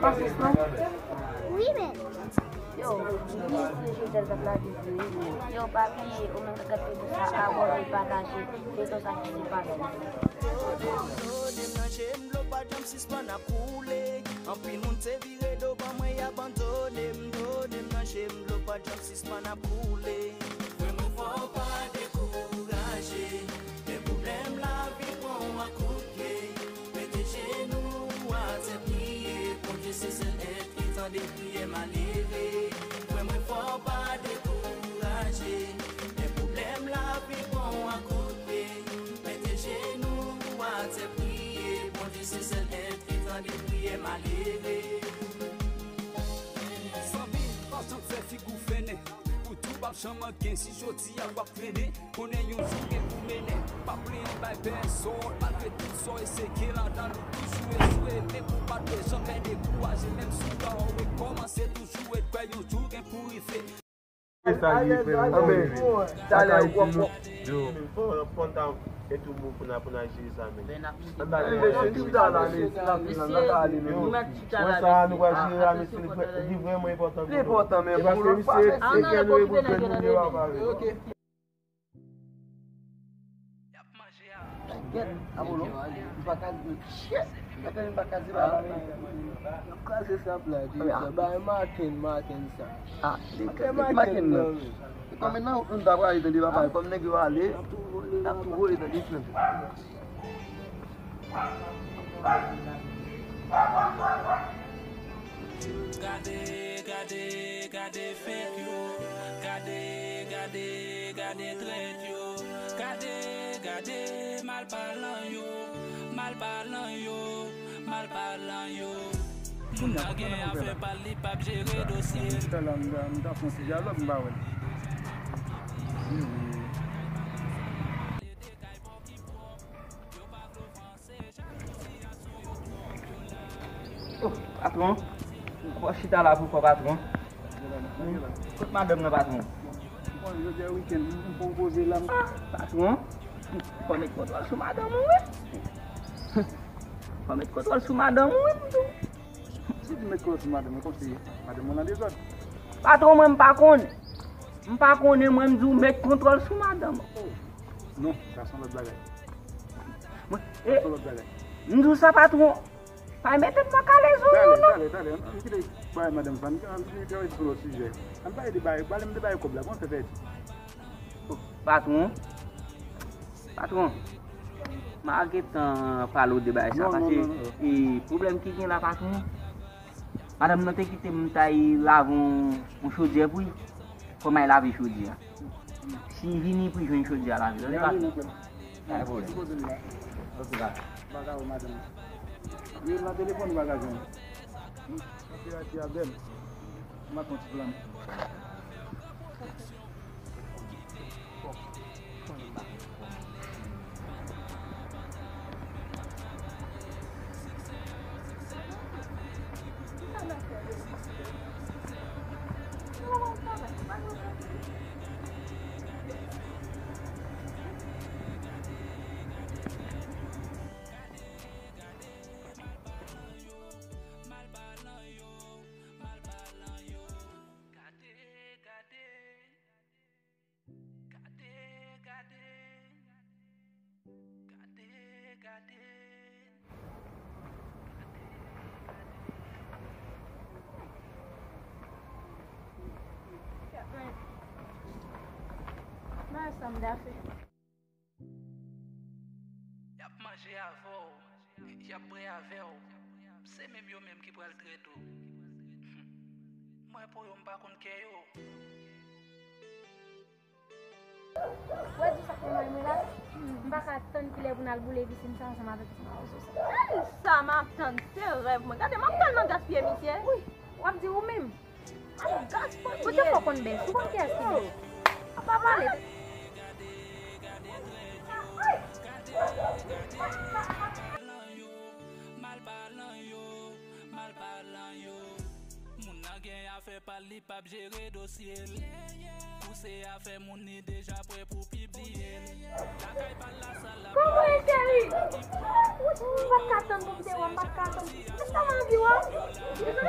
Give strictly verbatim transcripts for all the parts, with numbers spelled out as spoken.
Francis, non? Wi, men. Yo, li se Joseph Laviv, wi, men. Yo, pa bliye, ou menm k ap gade videyo sa, abòne, pataje, fè tout sa ki se pase. Dlo nan je m, dlo pa janm sispann ap koule. Anpil moun te vire do ban mwen, y abandone m. Dlo nan je m, dlo pa janm sispann ap koule. Frè mwen, fò w pa dekouraje. Lè pwoblèm lavi pran w ak kout pye, mete jenou w atè, priye. Bondye se sèl èt ki tande priyè malere. Frè mwen, fò w pa dekouraje. Lè pwoblèm lavi pran w ak kout pye, mete jenou w atè, priye. Bondye se sèl èt ki tande priyè malere. Zanmi, pa janm fè figi w fennen. Ou tou p ap janm anyen si jodi a w ap trennen. Konnen yon jou gen pou mennen. Pa plenyen bay pèsòn, malgre tout sa w eseye, ladan nou toujou echwe. Men konba dwe janm dekouraje, menm si w ta rekòmanse toujou, e kwè yon jou gen pou rive. Sa liye, frè m. Talè w ap Yo, fò, fò n ta e tou bon pou n, pou n al jere sa, men. Ann ale, mesye, nou ta la, mesye, n ap vin la, n ap ale, men. Yo, wè sa, nou pral jere la, mesye, li vrèman enpòtan pou nou. Li enpòtan, men, paske, mesye, se kè nou e pou kè nou gen, papa, men. Gèt, Apollo, m pa ka di, shit, gèt, m pa ka di, papa, men. Yo kraze sa plat, yo bay Macken, Macken sa. Ah, li kraze Macken nan. Kòm nan, nou ta prale tande papa, kòm nèg yo ale, n ap tou vole, n ap tou vole tande frè. Gade, gade, gade fake yo. Gade, gade, gade trèt yo. Gade, gade malpalan yo. Malpalan yo, malpalan yo. Moun nan gen afè pa l, li p ap jere dosye l. Talè a, m ta, m ta fè yon ti dyalòg, m pa wè l. Oh, patwon, w ap chita la poukò, patwon? Kot madanm nan, patwon? Bon, jodi a wikenn, m pran poze la. Ah, patwon, fò w met kontwòl sou madanm ou, wi. Fò w met kontwòl sou madanm ou, wi, m di w. Si w di met kontwòl sou madanm ou, kòmsi madanm ou nan dezòd. Patwon, mwen, m pa konnen. M pa konnen, mwen, m di w met kontwòl sou madanm. Oh. Non, sa se yon lòt bagay. Mwen, e, sa se yon lòt bagay. M di w sa, patwon. Pa mete m nan kalez ou, non, non. Talè, talè, talè. Ann kite bagay madanm sa. Ann, ann kite travay sou lòt sijè. Ann pale de bagay, pale m de bagay kòb la. Kòman w fè fè? Oh, patwon. Patwon. M a gentan pale w de bagay sa, paske, e, pwoblèm ki gen la, patwon. Madanm nan te kite m t al lave yon, yon chodyè pou li. Fò m al lave chodyè a. Si li vini pou li jwenn chodyè a lave, tande, patwon. Pa gen pwoblèm. Ok, bye. M pa ka wè madanm nan. Li nan telefòn, m pa ka jwenn. Operasyon a bèl. M ap pran ti plan. Malpalan yo, malpalan yo. Gade, gade. Gade, gade. Gade, gade. Bagay sa m ta fè. Y ap manje avè w, y ap bwè avè w. Se menm yo menm ki pral trete w. Mwen pou yo, m pa konn kè yo. Wè di sa k fè mal mwen la? M pa ka tann kilè pou n al boule pisin sa ansanm avèk ti mawozo sa. Tann sa m ap tann, se rèv mwen. Gade, m ap tèlman gaspiye misye. Wi. W ap di ou menm. Ou te fò konn bèf. Ou konn kiyès ki bèf? Apa pale. Malpalan yo, malpalan yo. Moun nan gen afè pa l, li p ap jere dosye l. Pouse afè moun, li deja prè pou pibliye l. Lakay pa l, lasal la. Kòman e, cheri? Woy, m pa t ka tann pou m te wè, m pa t ka tann. Mwen tèlman anvi wè w.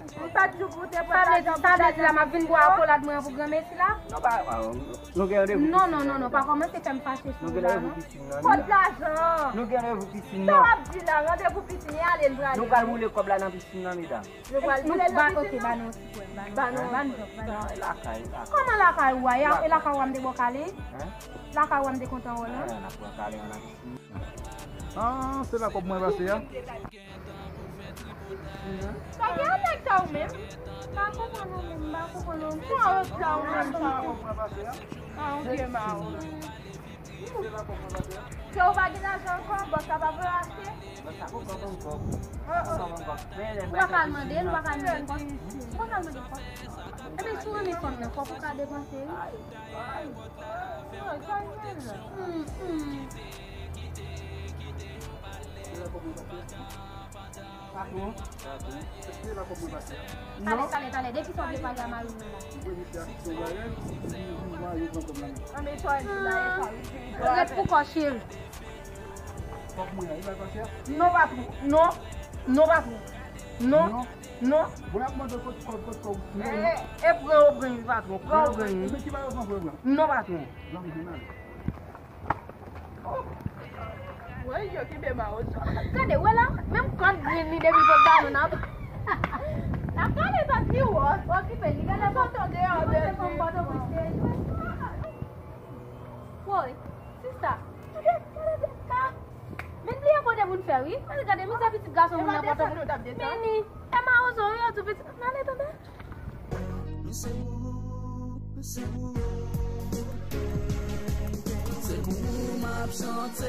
M pa t di w pou w te pran lajan pou Daniel. Sa vle di la, m ap vin bwè akolad mwen an pou granmesi la? Non, pa, pa, non. Nou gen randevou. Non, non, non, non, pa kòmanse fè m fache sou ou la, non. Kot lajan an? Nou gen randevou pisin nan. Sa w ap di la, randevou pisin, e ale n prale. Nou pral boule kòb la nan pisin nan, medam. Nou pral boule nan pisin nan. Ok, ba nou ti pwen, ba nou, ba nou, ba nou. Lakay, lakay. Kòman lakay ou a? E lakay ou a m te bò kale? Lakay ou a m te kontan wè w lan? Ah, se la kòb mwen pase a. Pa gen nèg sa ou menm. Pa konprann ou menm, pa konprann ou menm. Sa ou sa ou menm. Ah, ok, ma. Se ou pa gen lajan ankò, bòs la pa vle achte. Bòs la poko pran kòb. Ou pa ka al mande l, ou pa ka al mande l kòb. Ou pa ka al mande l kòb. Ebyen, si w renmen fanm nan, fòk ou ka depanse, wi. Hmm, hmm. Patwon. Patwon. Èske la kòb mwen pase a? Talè, talè, talè. De kisa w vle pale a mari w la? Ou vle misye achte yon bagay, ou vin mwa yo pran kòb la menm. An, men sa w di la, e sa, wi. Rèt pou kò, cheri. Kòb mwen a, li pral pase a? Non, patwon. Non. Non, patwon. Non. Non. Non. Bon, y ap mande kot kòb, kot kòb. E, e, e pran ou pran li, patwon. Pran ou pran li. Ebyen, ki bagay ou pran pou yo pran? Non, patwon. Zanmi, vin ale. Woy, yo kenbe mawozo. Gade, wè la, menm kòd grenn li depi pot ba nou nan. N ap gade tòt li wòs, okipe li, gade tòt li. Woy, sista, gade, gade, gade. Vin bliye kote moun fè, wi. Gade, gade, mizè pitit gason moun nan Pòtoprens. Vini, e mawozo, wi, yo tou pitit. N ale, tande. M se pou ou, m se pou ou. Se pou ou m ap chante,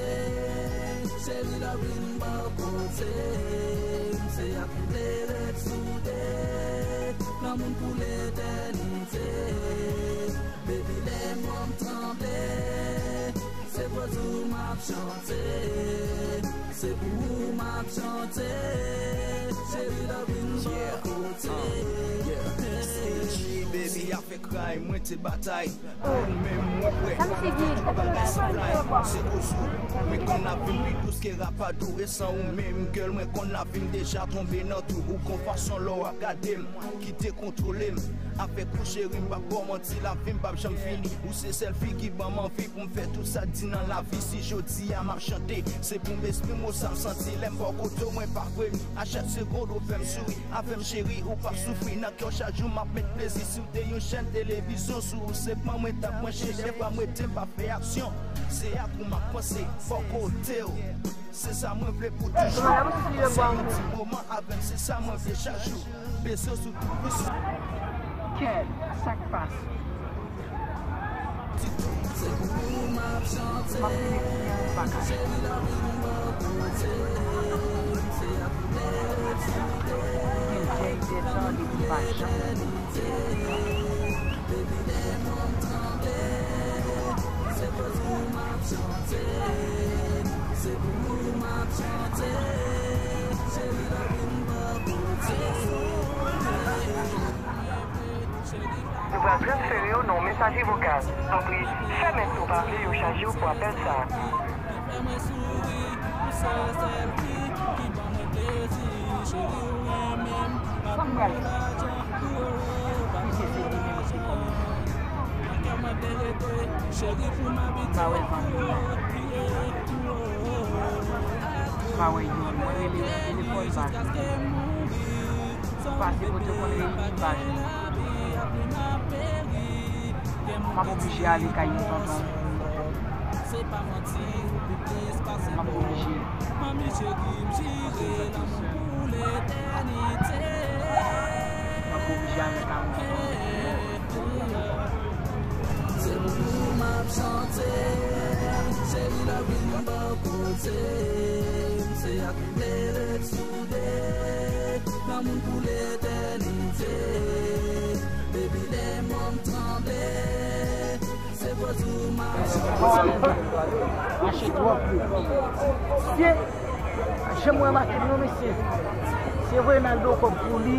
cheri, lè w vin bò kote m, se ak ou m vle ret soude, lanmou n pou letènite. Baby, lè m tranble, se pou ou m ap chante, se pou ou m ap chante, cheri, love in bò kote. Yeah, uh, yeah. C G, baby, afè kray, mwen te batay pou ou menm, mwen prè. Sa misye gen? Bagay se fly, se kozou. Mwen konn lavi m pi dous ke rapadou, e san ou menm, girl, mwen konn lavi m deja tonbe nan twou. Ou gon fason lè w ap gade m ki dekontwole m. Avèk ou, cheri, m p ap ba w manti, lavi m p ap janm fini. Ou se sèl fi ki ban m anvi pou m fè tout sa k di nan lavi. Si jodi a m ap chante, se pou m eksprime w sa m santi. Lè m bò kote w, mwen pa fremi. A chak segonn, ou fè m souri. Avè m, cheri, ou p ap soufri. Nan kè w, chak jou, m ap met plezi. Si w te yon chèn televizyon, sou ou se pran mwen t ap branche. Dèfwa m rete, m pa fè aksyon. Se ak ou m ap panse, bò kote w. Se sa mwen vle pou toujou. Pase yon ti moman avè m, se sa mwen vle chak jou. Bezwen sou tout pwisans. Kèt, sa k pase? M ap vini pou mwen, m pa ka. Gen dèy tèt sa, depi m pa janm. Nou pral transfere w nan yon mesaje vokal. Tanpri, fèmen si w pa vle yo chaje w pou apèl sa a. Sa m pral fè? Misye se li menm ki kòm pa wè zanmi m nan. Pa wè youn. Mwen rele telefòn pa. Pase kote w konn reyini pa jwenn. M ap oblije ale kay yon tonton. M ap oblije. M ap oblije ale kay yon tonton. Se pou ou m ap chante, cheri, love in bò kote m, se ak ou m vle ret soude, lanmou n pou letènite. Baby, lè mò m tranble, se pou ou m ap chante. Mache twòp. Mesye, jan mwen remake l non, mesye. Se Renaldo kòb pou li.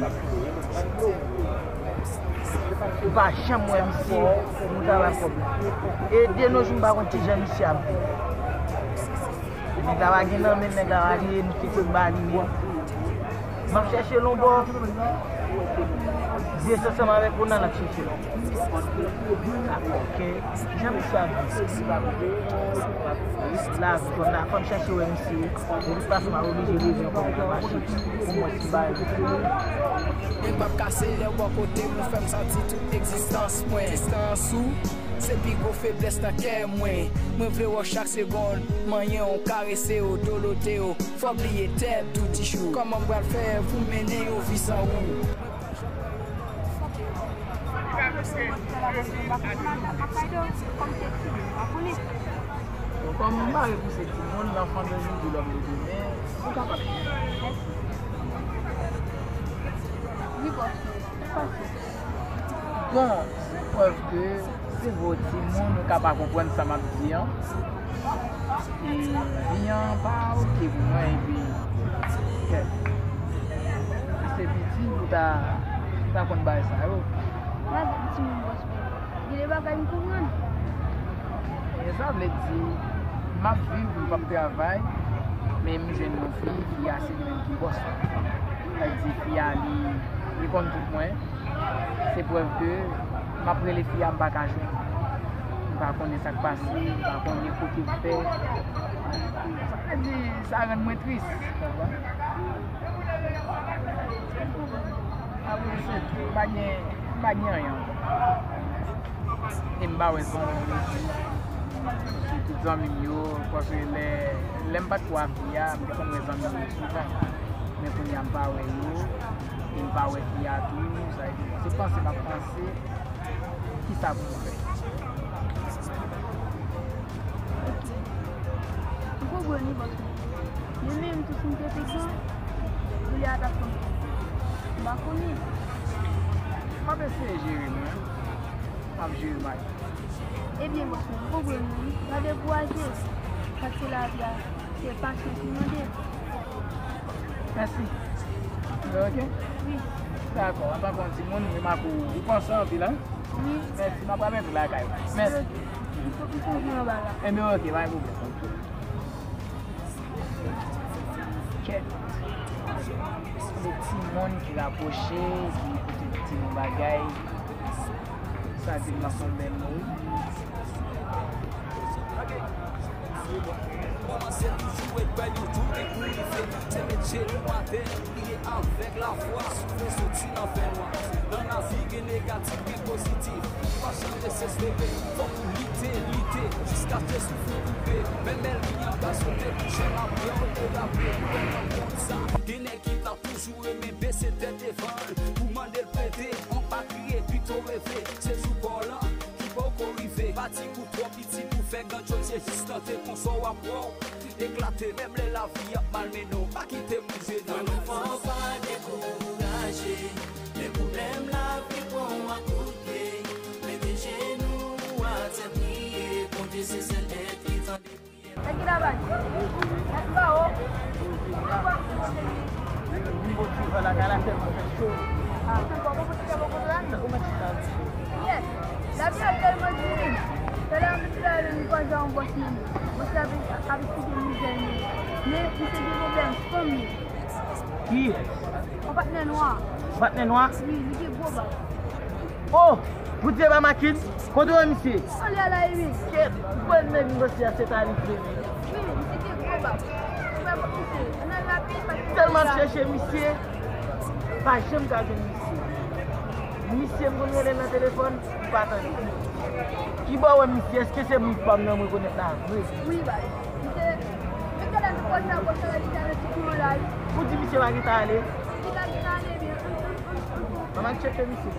Ou pa janm wè misye, moun travay kòb la. E de nos jours, m pa konn kijan misye ap viv. Nèg la pa gen nan men, nèg la pa gen, nou kite l ba li. M ap chèche l yon bò. Vye ansanm avèk ou nan l ap chèche l. Dakò, ok. Jan misye ap viv. Lavi kòm la, fò m chèche wè misye. Depi pase m ap oblije leve ankò pou m mache. Pou mwen, si bagay. Mwen p ap kase lè w bò kote m, ou fè m santi tout egzistans mwen. Egzistans ou, se pi gwo feblès nan kè mwen. Mwen vle wè w chak segonn, manyen w, karese w, dolote w. Fò bliye tèt tou ti chou. Kòman m pral fè pou m mennen yon vi san ou? Bon, kòm m bare pou se timoun, l'enfant d'aujourd'hui, l'homme de demain, ou kapab. Bon, se prèv ke se vre w timoun, ou ka pa konprann sa m ap di an. E vi an pa oke pou mwen, epi, kèt. Se piti, ou ta, ou ta konn bagay sa yo. Mwen se timoun bòs mwen. Gen de bagay m konprann. E sa vle di, m ap viv, m p ap travay, men m jwenn yon fi, fi a se li menm ki bòs mwen. Sa vle di, fi a, li, li konn tout mwen. Se prèv ke m ap rele fi a, m pa ka jwenn. M pa konnen sa k pase, m pa konnen kote m fè. Sa vle di, sa rann mwen tris, konprann? Apre se tou, m pa gen, m pa gen anyen ankò. E m pa wè zanmi m yo. Tout zanmi m yo, paske lè, lè m pa t ko a fi a, m te konn wè zanmi m yo souvan. Men kounye a m pa wè yo, e m pa wè fi a tou, sa vle di, se panse m ap panse, kisa pou m fè? M konprann wi, bòs mwen. Men menm tou si m te pi gran, Julia t ap konn. M pa konnen. M ap eseye jere mwen. M ap jere bagay. Ebyen, bòs mwen, m konprann ou wi. Pa dekouraje. Paske lavi a, se pasyans li mande. Mèsi. Oke? Wi. Dakò, antanke yon timoun, m remake w, ou panse anpil, en? Wi. Mèsi, m ap remèt ou lakay ou. Mèsi. M konprann anba la. Enben, oke, pa gen pwoblèm. Kèt. Se timoun ki rapwoche, ki pote ti bagay. Sa di m nan son bèl mo, wi. Kòmanse toujou ret bay yon tou li kou li fè. Se met jenou atè, priye avèk lafwa, soufle soti nan fènwa. Nan lavi gen negatif, gen pozitif. Pa chanje se espere, fòk ou lite, lite, jiskaske souf ou koupe. Menm ènmi an ka sote, kouche laprè w derape. Ou wè nan mond sa, gen nèg ki t ap toujou renmen bese tèt devan l, pou mande l prete, on pa kriye, pito reve. Se jou pa w lan ki poko rive. Fatigue ou twò piti pou fè grandyòz, se jis tante konsa w ap wè w eklate. Menm lè lavi ap malmennen w, pa kite m bouje nan. Mwen fò pa dekouraje, men pwoblèm lavi pran w ak kout pye. Mete jenou w atè priye, Bondye se sèl èt ki tande. Sa ki la bay? Sa ki ba wo? Nivo divan lakay la tèlman fè cho. Ah, ou mèt chita. Yes. Lavi a tèlman di wi. Talè an m te la, m kwaze yon bòs menm. Bòs la ap, ap eksplike mizè li. Men misye gen pwoblèm fanm li. Kiyès? Yon patnè nwa. Patnè nwa? Wi, li gen gwo bab. Oh! Poutye ba makin? Kote w wè misye? Anlè a la, wi. Kèt, ou kwè nèg m panse a se ta li vre, wi. Wi, misye gen gwo bab. Ou wè misye, ann al rapid, paske tèlman m chèche misye, pa janm ka jwenn misye. Misye, m konn rele l nan telefòn, li pa tande. Kibò w wè misye? Èske se moun pa m nan m rekonèt la vre? Wi, bay. Misye, misye la nan pòch la, pòch la, li ta nan ti kouman la, wi. Ou di misye pa gentan ale? Li pa gentan ale, byen. Manman tcheke misye.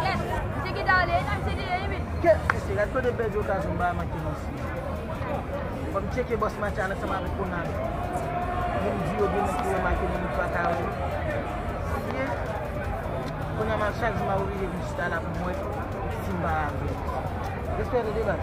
Yes, misye gentan ale, e nan misye dèyè, wi. Kèt, mesye, gad kote pèdi okazyon ba manke nan siy. Fò m tcheke bòs match la ansanm avèk Ronaldo. Moun di yo gen nèg ki remake men nou pa ka wè. Siye. Kounye a m ap chak jou m ap oblije vin chita la pou m wè si m pa avè l. Respè tande baz.